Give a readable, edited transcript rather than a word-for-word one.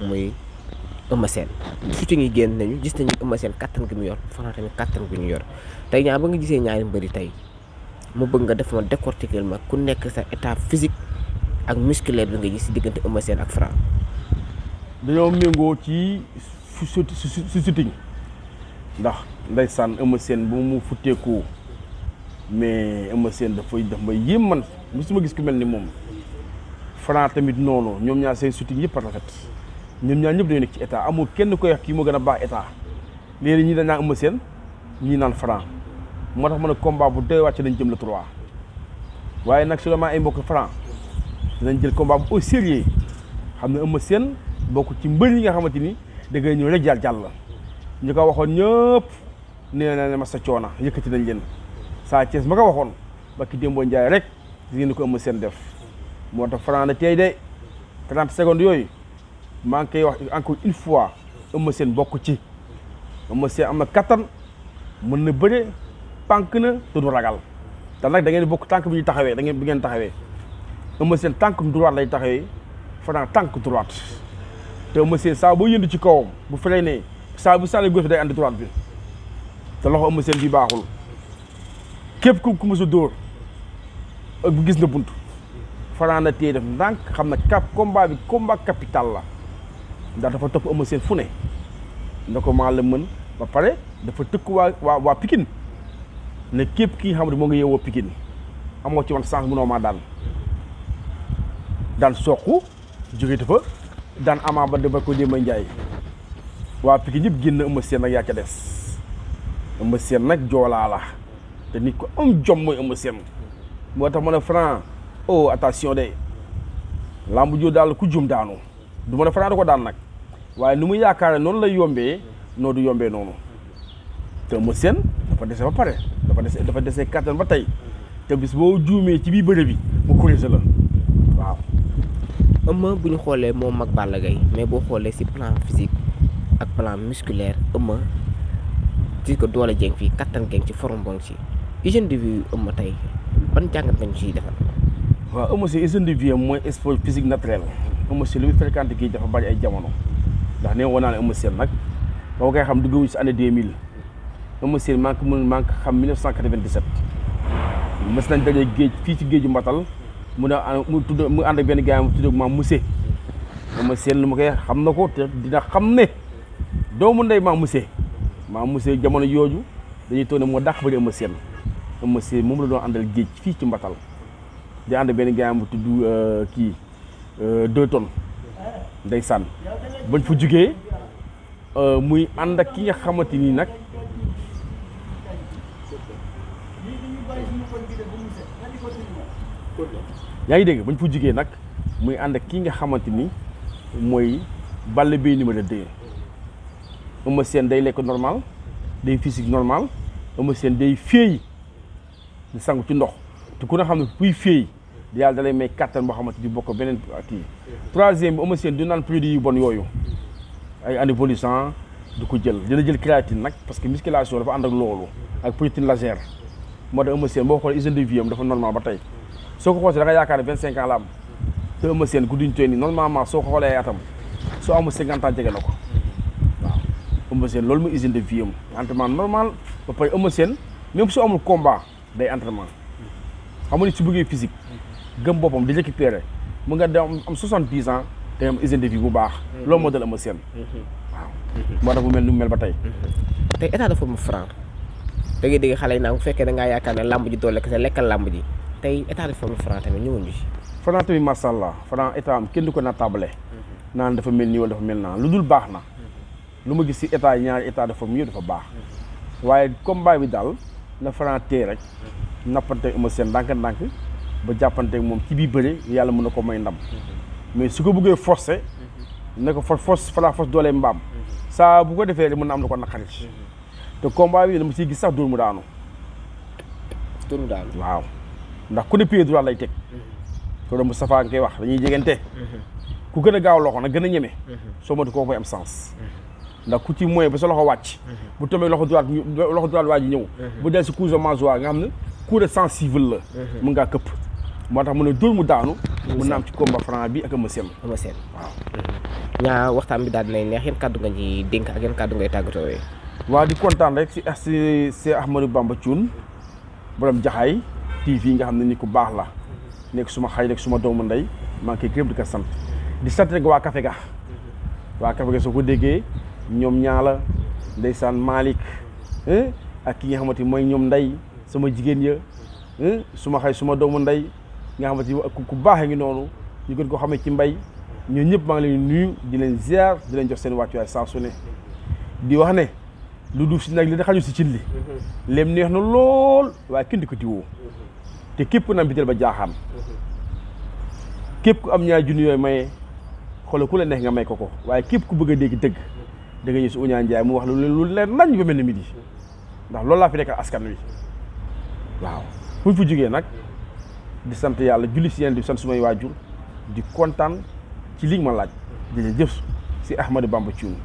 muy Eumeu Sène shooting yi génn nañu gis nañu Eumeu Sène kattan gi mu yor Franc tamit kattan gi ñu yor tey ñaar ba nga gisee ñaari mbëri tey mu bëgg nga def ma décortiquer ma ku nekk sa état physique ak musculaire bi nga gis si diggante Eumeu Sène ak Franc. dañoo méngoo ci shooting ndax ndeysaan Eumeu Sène bu mu futteeku mais Eumeu Sène daf may yéem man musuma gis ku mel ni moom. Franc tamit noonu ñoom ñaar seen shooting yëpp a rafet ñoom ñaar ñëpp dañoo nekk ci état amul kenn koy wax kii moo gën a baax état léegi ñii dañ naan Eumeu Sène ñii naan Franc moo tax ma ne combat bu doy wàcc nañ jëm le 3 waaye nag seulement ay mbokk Franc dinañ jël combat bu au sérieux xam ne Eumeu Sène bokk ci mbër yi nga xamante ni da ngay ñëw rek jàll ñu ko waxoon ñëpp nee na ne ma sa coona yëkkati nañ leen Sa Thiès ma ko waxoon ba ki Dembo Ndiaye rek di ngeen ko Eumeu Sène def moo tax Franc na tey de 30 secondes yooyu maa ngi koy wax encore une fois Eumeu Sène bokk ci Eumeu Sène am na kattan mën na bëre pànk na te du ragal te nag da ngeen bokk tànk bi ñuy taxawee bi ngeen taxawee Eumeu Sène tànk droite lay taxawee Franc tànk droite te Eumeu Sène saa boo yëndu ci kawam bu freiné saa bu sànni gauche day andi droite bi te loxo Eumeu Sène bi baaxul képp ku mës a dóor ak bu gis na bunt Franc na tey def ndànk xam na combat bi combat capital la ndax dafa topp Eumeu Sène fu ne nda ko maa la mën ba pare dafa tëkk waa Pikine ne képp ki nga xam ne moo ngi yeewoo Pikine amoo ci wan sens mënoo maa daan soq jóge dafa daan Ama Baldé ba ko Demba Ndiaye waa Pikine ñëpp génn Eumeu Sène nag yaa ca des Eumeu Sène nag joolaa la te nit ko am jom mooy Eumeu Sène moo tax ma ne Franc oh attention de lamb joo daal ku jum daanu du ma ne Franc da ko daan nag waaye nu mu yaakaare noonu lay yombee noo du yombee noonu te Eumeu Sène dafa dese ba pare dafa dese kattan ba tey te bis boo juumee ci biir bëre bi mu corrigé la waaw. Eumeu bu ñu xoolee moom mag Balla Gaye mais boo xoolee si plan physique ak plan musculaire Eumeu ci ko doole jeng fii kattan geng ci forme bon ci hygiène de vie Eumeu tey ban jàngat nañ ciy defal. waaw Eumeu Sène hygiène de vie mooy sport physique naturel Eumeu Sène li muy fréquenté kii dafa bari ay jamono ndax nee woon naa ne Eumeu Sène nag ba koy xam dugg si année 2000 Eumeu Sène maa ngi xam 1997 mës nañ daje géej fii ci géeju Mbatal mu ànd ak benn gars mu tudd maam Moussé Eumeu Sène lu ma koy xam na ko te dina xam ne doomu ndey maam Moussé jamono yooju dañuy toog ne moo dàq bëri Eumeu Sène moom la doon àndal géej fii ci Mbatal di ànd benn gars bu tudd 2 tonnes ndeysaan bañ fa jugee muy ànd ak ki nga xamante ni nag yaa ngi dégg bañ fa jugee nag muy ànd ak ki nga xamante ni mooy Balla Gaye numéro 2 Eumeu Sène day lekk normal day physique normal Eumeu Sène day féey di sangu ci ndox te ku ne xam ne buy féey yàlla da lay may kattan boo xamante ni bokk beneen kii. troisième bi Eumeu Sène du naan produit yu bon yooyu ay anabolisant du ko jël dina jël créatine nag parce que musculation dafa ànd ak loolu ak protéine légère moo tax Eumeu Sène boo xoolee hygiène de vie am dafa normal ba tey soo ko xoolee da nga yaakaar ne 25 ans la am te Eumeu Sène gudduñ toy ni normalement soo ko xoolee ay atam soo amul 50 ans jege na ko waaw Eumeu Sène loolu mooy hygiène de vie am entraînement normal ba pare Eumeu Sène même soo amul combat day entraînement xam nga ni su bëggee physique gëm boppam di récupérer mu nga dem am 70 ans te am hygiène de vie bu baax loolu moo dal Eumeu Sène waaw moo tax bu mel ni mu mel ba tey état de forme Franc da ngay dégg xale yi naa bu fekkee da ngaa yaakaar ne làmb ji doole kese lekkal làmb ji tey état de forme Franc tamit ñëwoon ñu si. Franc tamit macha allah Franc état am kenn du ko naatable naan dafa mel nii wala dafa mel naa lu dul baax na lu ma gis si état ñaari état de forme yëpp dafa baax waaye combat bi daal na Franc tee rek nappante Eumeu Sène ndànk-ndànk ba jàppante moom ci biir bëre yàlla mën na ko may ndam mais su ko bëggee forcer ne ko force doole mbaam saa bu ko defee rek mën na am na ko naqari te combat bi dama siy gis sax dóor mu daanu. waaw ndax ku ne pied droit lay teg. ko doon Moustapha nga koy wax dañuy jegante ku gën a gaaw loxo nag gën a ñeme. soo moytu koo koy am sens. ndax ku ci moyen ba sa loxo wàcc. bu tombee loxo droite waa ji ñëw. bu del si coups de mangeoire nga xam ne coup de sensible la. mën ngaa këpp moo tax mu ne dóor mu daanu mun na am ci combat franc bi ak Eumeu Sène waaw ñaa waxtaan bi daal dinay neex yan kàddu nga ci dénk ak yan kàddu ngay tàggatoo waaw di kontaan rek si Ahmadou Bamba Thioune borom Jaxaay TV nga xam ne ni ku baax la nekk suma xay rek suma doomu ndey maa ngi koy gërëm di ko sant di sant rek waa Café ga soo ko déggee ñoom ñaala ndeysaan Malick ak ki nga xamante ni mooy ñoom ndey sama jigéen ya suma xay suma doomu ndey nga xamante ni ku baaxee ngi noonu ñu gën ko xamee ci mbay ñoo ñëpp maa ngi leen nuyu di leen ziar di leen jox seen wàccuwaay saa su ne di wax ne lu duuf si nag li da xaju si cin li lem neex na lool waaye kenn di ko diwoo te képp na bi del ba jaaxaan képp ku am ñaari junni yooyu maye xoolal ku la neex nga may ko waaye képp ku bëgg a dégg dëgg da nga ñëw si Ouniang Ndiaye mu wax lu leer nañ ba mel ni midi ndax loolu laa fi nekkal askan wi waaw fu ñu fa jógee nag di sant yàlla julli si yéen di sant sumay waajur di kontaan ci li nga ma laaj jërëjëf si Ahmadou Bamba Thioune